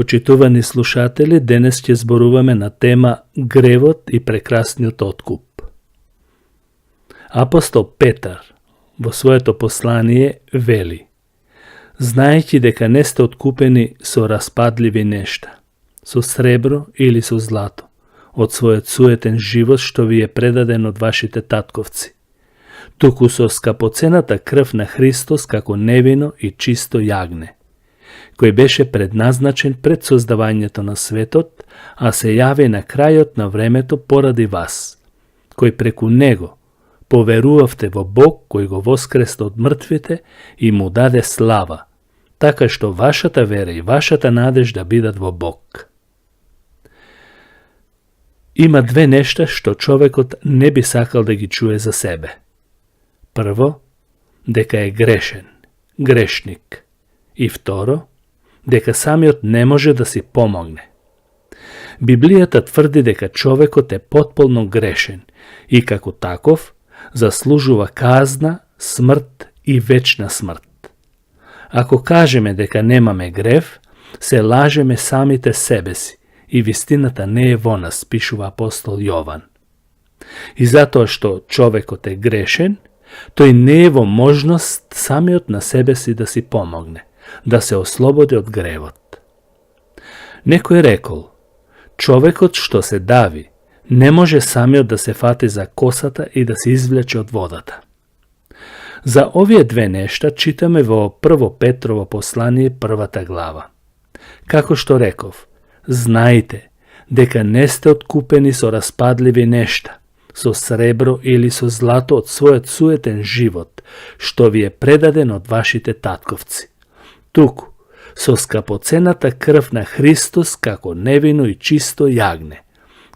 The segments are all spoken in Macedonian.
Почитувани слушатели, денес ќе зборуваме на тема гревот и прекрасниот откуп. Апостол Петар во своето послание вели: знаејќи дека не сте откупени со распадливи нешта, со сребро или со злато, од својот суетен живот што ви е предаден од вашите татковци, туку со скапоцената крв на Христос како невино и чисто јагне, кој беше предназначен пред создавањето на светот, а се јави на крајот на времето поради вас, кој преку него поверувавте во Бог кој го воскресна од мртвите и му даде слава, така што вашата вера и вашата надежда бидат во Бог. Има две нешта што човекот не би сакал да ги чуе за себе. Прво, дека е грешен, грешник. И второ, дека самиот не може да си помогне. Библијата тврди дека човекот е потполно грешен и како таков заслужува казна, смрт и вечна смрт. Ако кажеме дека немаме грев, се лажеме самите себе си и вистината не е во нас, пишува апостол Јован. И затоа што човекот е грешен, тој не е во можност самиот на себе си да си помогне, да се ослободи од гревот. Некој рекол: човекот што се дави не може самиот да се фати за косата и да се извлече од водата. За овие две нешта читаме во Прво Петрово послание 1 глава. Како што реков: знајте дека не сте откупени со распадливи нешта, со сребро или со злато од својот суетен живот, што ви е предаден од вашите татковци, туку со скапоцената крв на Христос како невино и чисто јагне,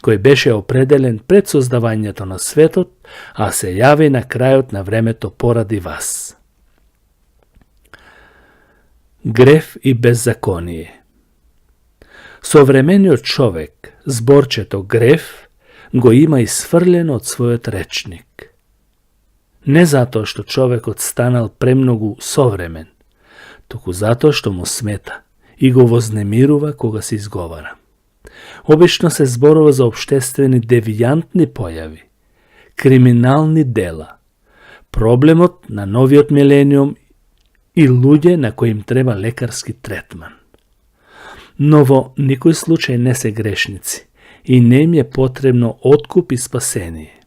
кој беше определен пред создавањето на светот, а се јави на крајот на времето поради вас. Грев и беззаконие. Современиот човек зборчето грев го има исфрлено од својот речник. Не затоа што човекот станал премногу современ, туку затоа што му смета и го вознемирува кога се изговара. Обично се зборува за општествени девијантни појави, криминални дела, проблемот на новиот милениум и луѓе на кои им треба лекарски третман. Но во никој случај не се грешници и не им е потребно откуп и спасение.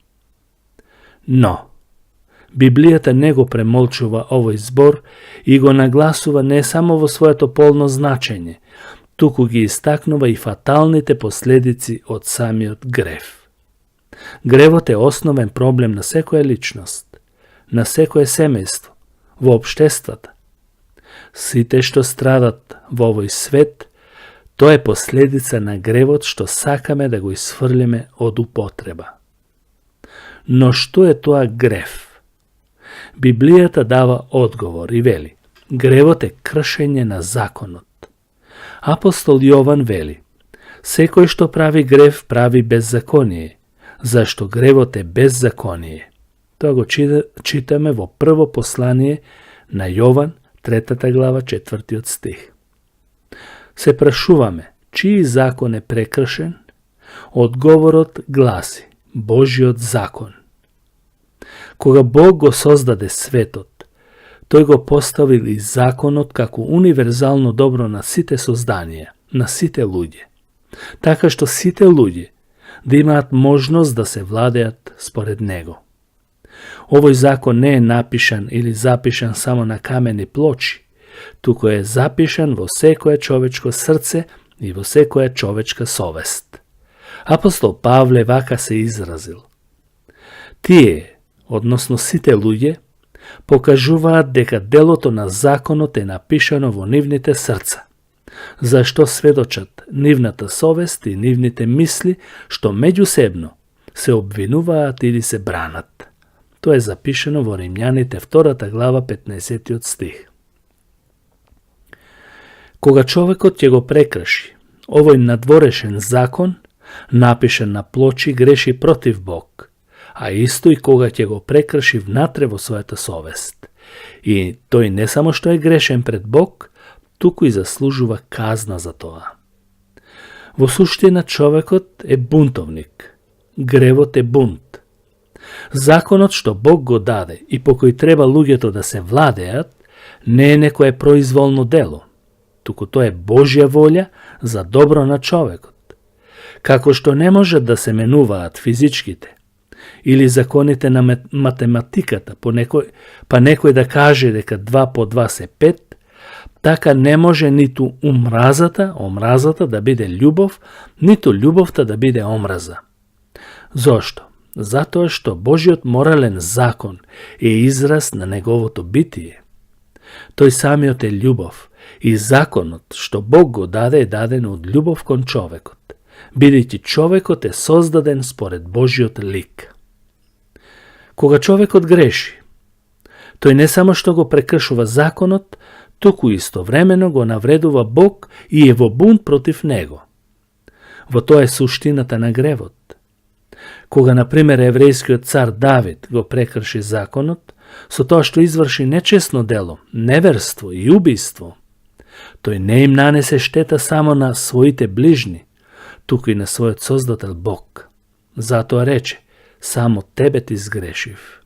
Но Библијата не го премолчува овој збор и го нагласува не само во своето полно значење, туку ги истакнува и фаталните последици од самиот грев. Гревот е основен проблем на секоја личност, на секое семејство, во општествата. Сите што страдат во овој свет, тоа е последица на гревот што сакаме да го исфрлиме од употреба. Но што е тоа грев? Библијата дава одговор и вели: гревот е кршење на законот. Апостол Јован вели: секој што прави грев прави беззаконие, зашто гревот е беззаконие. Тоа го читаме во прво послание на Јован, 3 глава, 4 стих. Се прашуваме, чиј закон е прекршен? Одговорот гласи: Божиот закон. Кога Бог го создаде светот, тој го поставил и законот како универзално добро на сите созданија, на сите луѓе, така што сите луѓе да имаат можност да се владеат според него. Овој закон не е напишан или запишан само на камени плочи, туку е запишан во секое човечко срце и во секоја човечка совест. Апостол Павле вака се изразил: тие, односно сите луѓе, покажуваат дека делото на законот е напишано во нивните срца, зашто сведочат нивната совест и нивните мисли, што меѓусебно се обвинуваат или се бранат. Тоа е запишано во Римјаните 2 глава 15 стих. Кога човекот ќе го прекрши овој надворешен закон, напишан на плочи, греши против Бог, а исто и кога ќе го прекрши внатре во својата совест. И тој не само што е грешен пред Бог, туку и заслужува казна за тоа. Во суштина човекот е бунтовник. Гревот е бунт. Законот што Бог го даде и по кој треба луѓето да се владеат, не е некое произволно дело, туку тоа е Божја волја за добро на човекот. Како што не можат да се менуваат физичките или законите на математиката, па некој да каже дека 2 по 2 се 5, така не може ниту омразата да биде љубов, ниту љубовта да биде омраза. Зошто? Затоа што Божиот морален закон е израз на неговото битие. Тој самиот е љубов и законот што Бог го даде е даден од љубов кон човекот, бидејќи човекот е создаден според Божиот лик. Кога човекот греши, тој не само што го прекршува законот, туку истовремено го навредува Бог и е во бунт против него. Во тоа е суштината на гревот. Кога, например, еврејскиот цар Давид го прекрши законот, со тоа што изврши нечесно дело, неверство и убиство, тој не им нанесе штета само на своите ближни, туку и на својот создател Бог. Затоа рече, само тебе ти сгрешив.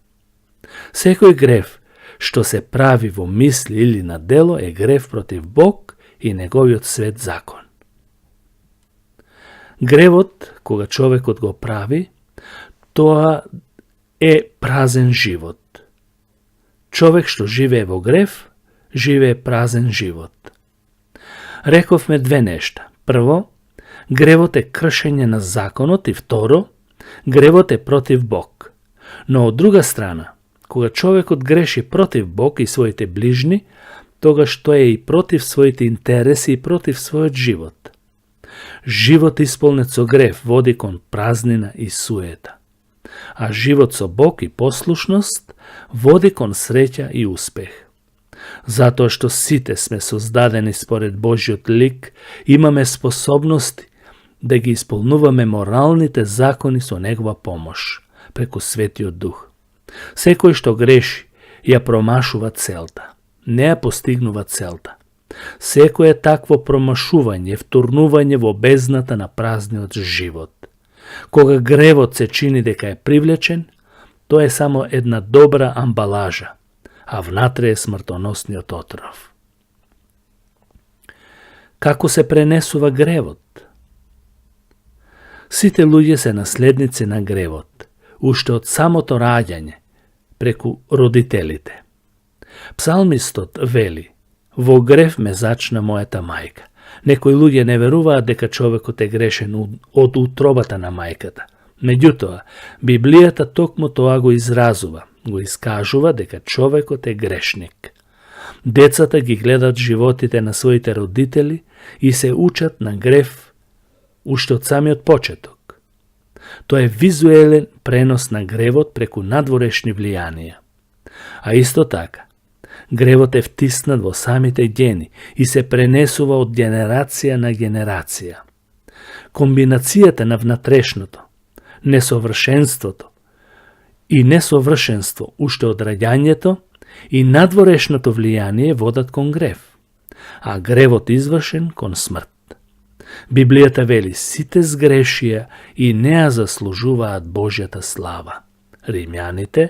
Секој грев што се прави во мисли или на дело е грев против Бог и неговиот свет закон. Гревот, кога човекот го прави, тоа е празен живот. Човек што живее во грев, живее празен живот. Рековме две нешта. Прво, гревот е кршење на законот и второ, гревот е против Бог. Но од друга страна, кога човекот греши против Бог и своите ближни, тогаш тоа е и против своите интереси и против својот живот. Живот исполнет со грев води кон празнина и суета, а живот со Бог и послушност води кон среќа и успех. Затоа што сите сме создадени според Божиот лик, имаме способности да ги исполнуваме моралните закони со негова помош, преку Светиот Дух. Секој што греши, ја промашува целта, не ја постигнува целта. Секое такво промашување, втурнување во бездната на празниот живот. Кога гревот се чини дека е привлечен, тоа е само една добра амбалажа, а внатре е смртоносниот отров. Како се пренесува гревот? Сите луѓе се наследници на гревот, уште од самото раѓање, преку родителите. Псалмистот вели: во грев ме зачна мојата мајка. Некои луѓе не веруваат дека човекот е грешен од утробата на мајката. Меѓутоа, Библијата токму тоа го изразува, го искажува дека човекот е грешник. Децата ги гледат животите на своите родители и се учат на грев уште од самиот почеток. Тоа е визуелен пренос на гревот преку надворешни влијанија. А исто така, гревот е втиснат во самите гени и се пренесува од генерација на генерација. Комбинацијата на внатрешното, несовршенството и несовршенство уште од раѓањето и надворешното влијание водат кон грев, а гревот извршен кон смрт. Библијата вели: сите сгрешија и не ја заслужуваат Божјата слава. Римјаните,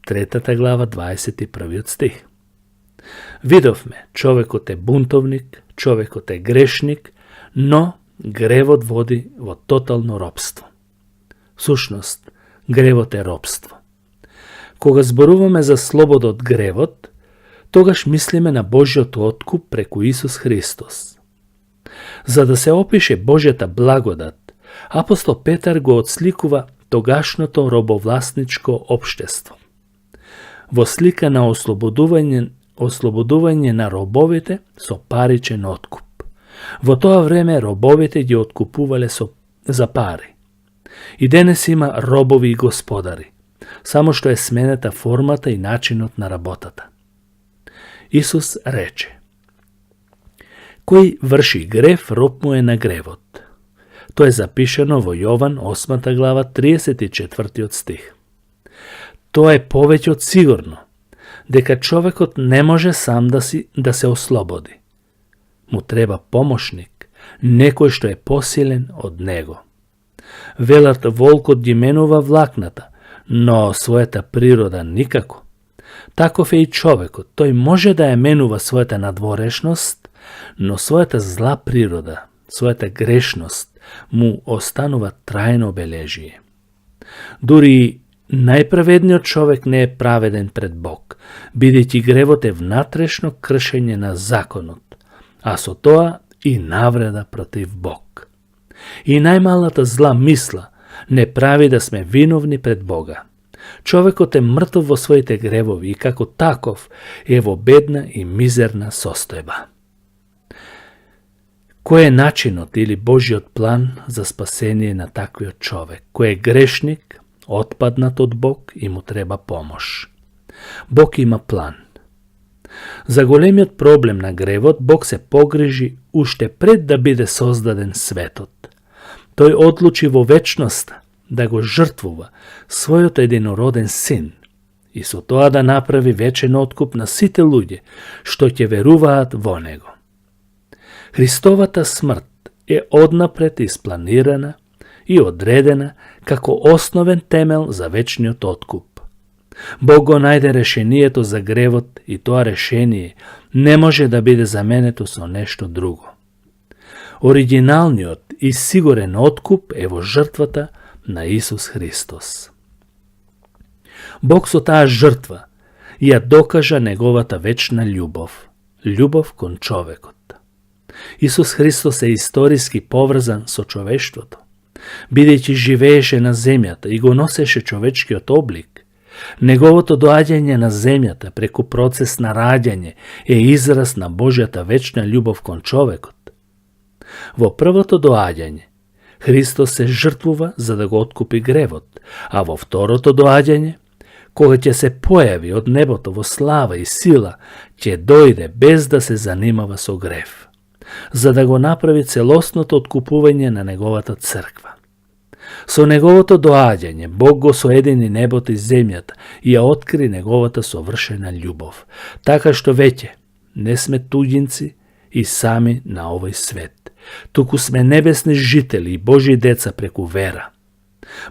3 глава, 21 стих. Видовме, човекот е бунтовник, човекот е грешник, но гревот води во тотално робство. Всушност, гревот е робство. Кога зборуваме за слобода од гревот, тогаш мислиме на Божјот откуп преку Исус Христос. За да се опише Божјата благодат, апостол Петар го отсликува тогашното робовласничко општество. Во слика на ослободување на робовите со паричен откуп. Во тоа време робовите ги откупувале за пари. И денес има робови и господари, само што е сменета формата и начинот на работата. Исус рече: кој врши грев, роб му е на гревот. Тоа е запишено во Јован 8 глава 34 стих. Тоа е повеќе од сигурно дека човекот не може сам да се ослободи. Му треба помошник, некој што е посилен од него. Велат, волкот ги менува влакната, но својата природа никако. Таков е и човекот, тој може да ја менува својата надворешност, но својата зла природа, својата грешност му останува трајно обележие. Дури најправедниот човек не е праведен пред Бог, бидејќи гревот е внатрешно кршење на законот, а со тоа и навреда против Бог. И најмалата зла мисла не прави да сме виновни пред Бога. Човекот е мртов во своите гревови и како таков е во бедна и мизерна состојба. Кој е начинот или Божиот план за спасение на таквиот човек, кој е грешник, отпаднат од Бог и му треба помош? Бог има план. За големиот проблем на гревот Бог се погрижи уште пред да биде создаден светот. Тој одлучи во вечноста да го жртвува својот единороден син и со тоа да направи вечен откуп на сите луѓе што ќе веруваат во него. Христовата смрт е однапред испланирана и одредена како основен темел за вечниот откуп. Бог го најде решението за гревот и тоа решение не може да биде заменето со нешто друго. Оригиналниот и сигурен откуп е во жртвата на Исус Христос. Бог со таа жртва ја докажа неговата вечна љубов, љубов кон човекот. Исус Христос е историски поврзан со човештвото, бидејќи живееше на земјата и го носеше човечкиот облик. Неговото доаѓање на земјата преку процес на раѓање е израз на Божјата вечна љубов кон човекот. Во првото доаѓање Христос се жртвува за да го откупи гревот, а во второто доаѓање, кога ќе се појави од небото во слава и сила, ќе дојде без да се занимава со грев, за да го направи целосното откупување на неговата црква. Со неговото доаѓање Бог го соедини небото и земјата и ја откри неговата совршена љубов, така што веќе не сме туѓинци и сами на овој свет, туку сме небесни жители и Божји деца преку вера.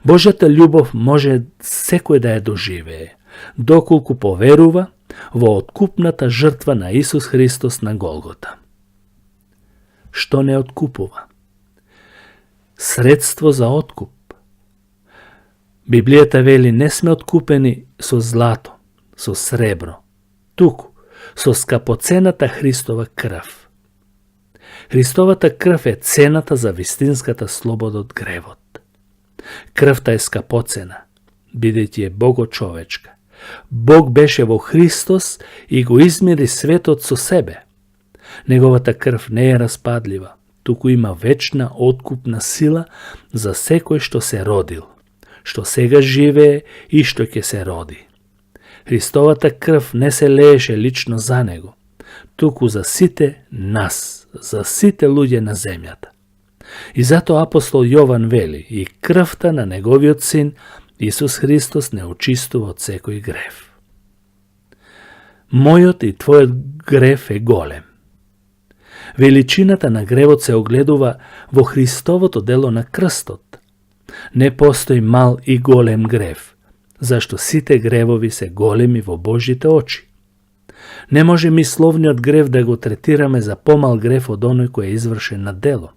Божјата љубов може секој да ја доживее, доколку поверува во откупната жртва на Исус Христос на Голгота. Што не откупува? Средство за откуп. Библијата вели, не сме откупени со злато, со сребро, туку со скапоцената Христова крв. Христовата крв е цената за вистинската слобода од гревот. Крвта е скапоцена, бидејќи е богочовечка. Бог беше во Христос и го измери светот со себе. Неговата крв не е распадлива, туку има вечна откупна сила за секој што се родил, што сега живее и што ќе се роди. Христовата крв не се лееше лично за него, туку за сите нас, за сите луѓе на земјата. И затоа апостол Јован вели, и крвта на неговиот син Исус Христос не очистува од секој грев. Мојот и твојот грев е голем. Величината на гревот се огледува во Христовото дело на крстот. Не постои мал и голем грев, зашто сите гревови се големи во Божите очи. Не може мисловниот грев да го третираме за помал грев од оној кој е извршен на дело.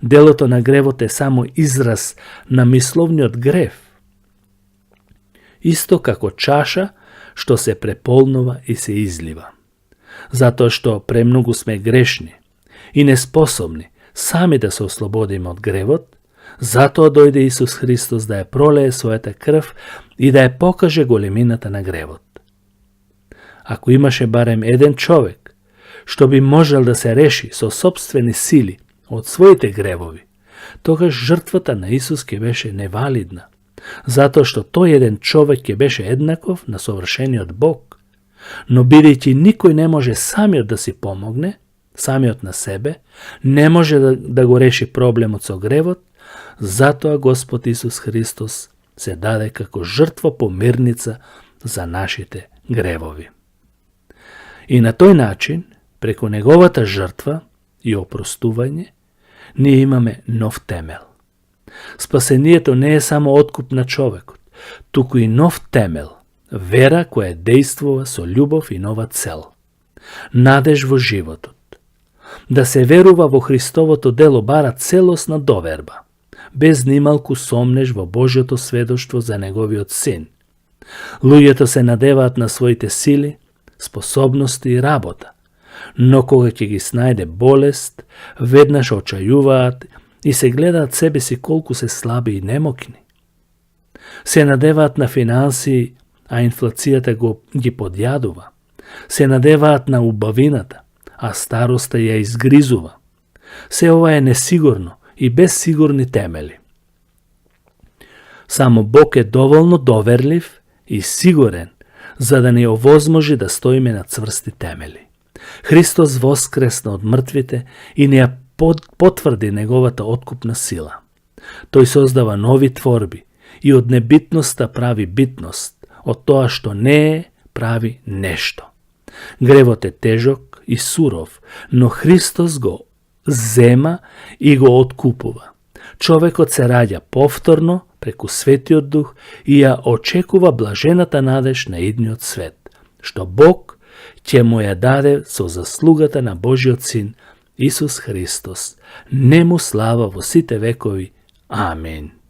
Делото на гревот е само израз на мисловниот грев. Исто како чаша што се преполнува и се излива. Затоа што премногу сме грешни и неспособни сами да се ослободиме од гревот, затоа дојде Исус Христос да ја пролее својата крв и да ја покаже големината на гревот. Ако имаше барем еден човек што би можел да се реши со сопствени сили од своите гревови, тогаш жртвата на Исус ќе беше невалидна, затоа што тој еден човек ќе беше еднаков на совршениот Бог. Но бидејќи никој не може самиот да си помогне, самиот на себе, не може да го реши проблемот со гревот, затоа Господ Исус Христос се даде како жртва помирница за нашите гревови. И на тој начин, преку неговата жртва и опростување, ние имаме нов темел. Спасението не е само откуп на човекот, туку и нов темел, вера која действува со љубов и нова цел. Надеж во животот. Да се верува во Христовото дело бара целосна доверба, без нималку сомнеш во Божјото сведоштво за Неговиот Син. Луѓето се надеваат на своите сили, способности и работа, но кога ќе ги снајде болест, веднаш очајуваат и се гледаат себе си колку се слаби и немокни. Се надеваат на финанси, а инфлацијата ги подјадува. Се надеваат на убавината, а староста ја изгризува. Се ова е несигурно и без сигурни темели. Само Бог е доволно доверлив и сигурен, за да ни овозможи да стоиме на цврсти темели. Христос воскресна од мртвите и ни ја потврди Неговата откупна сила. Тој создава нови творби и од небитноста прави битност, од тоа што не е прави нешто. Гревот е тежок и суров, но Христос го зема и го откупува. Човекот се раѓа повторно преку Светиот Дух и ја очекува блажената надеж на идниот свет, што Бог ќе му ја даде со заслугата на Божиот Син Исус Христос. Нему слава во сите векови. Амин.